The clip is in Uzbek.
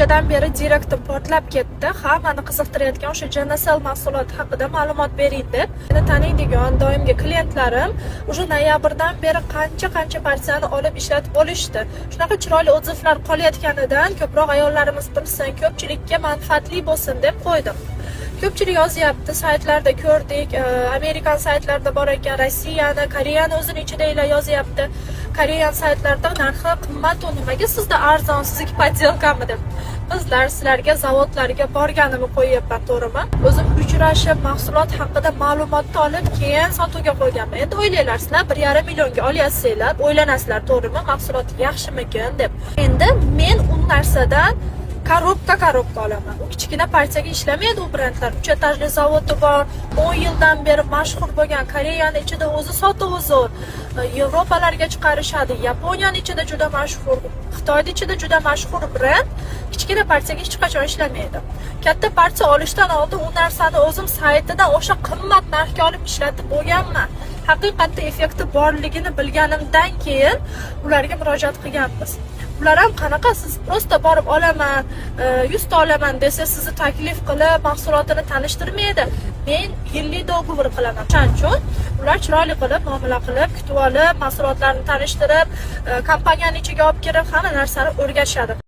Kechadan beri direktim portlab ketdi. Hammani qiziqtirayotgan o'sha JNSL mahsuloti haqida ma'lumot bering deb. Meni taniydigan doimgi klientlarim уже noyabrdan beri qancha qancha partiyani olib ishlatib olishdi. Shunaqa chiroyli отзыв lar qolayotganidan ko'proq ayollarimiz bilsin, ko'pchilikka manfaatli bo'lsin deb qo'ydim. Ko'pchilik yozyapti, saytlarda ko'rdik, amerikan saytlarida bor ekan, Rossiyani, Koreyani o'zini ichidagilar yozyapti. Koreyan saytlarida narxi qimmat, u nimaga sizda arzon, sizniki подделка mi deb. Qizlar, sizlarga zavodlarga borganimni qo'yyapman, to'g'rimi? O'zim uchrashib, mahsulot haqida ma'lumotni olib, keyin sotuvga qo'yganman. Endi o'ylanglar, sizlar 1,5 millionga olyapsizlar, o'ylanasizlar, to'g'rimi? Mahsulot yaxshimikin deb. Endi men u narsadan коробка коробка olaman. U kichkina partiyaga ishlamaydi u brendlar. 3 etajli zavodi bor, 10 yildan beri mashhur bo'lgan, Koreyani ichida o'zi sotuvi zo'r. Yevropalarga chiqarishadi, Yaponiyani ichida juda mashhur, Xitoyni ichida juda mashhur brend kichkina partiyaga hech qachon ishlamaydi. Katta partiya olishdan oldin u narsani o'zim saytidan o'sha qimmat narxga olib ishlatib bo'lganman. Haqiqatda effekti borligini bilganimdan keyin ularga murojaat qilganmiz. Ular ham qanaqa siz просто borib olaman, 100 ta olaman desa, sizni taklif qilib mahsulotini tanishtirmaydi. Men yillik договор qilaman. O'shaning uchun ular chiroyli qilib muomala qilib, kutib olib, mahsulotlarni tanishtirib, kompaniyani ichiga olib kirib, hamma narsani o'rgatishadi.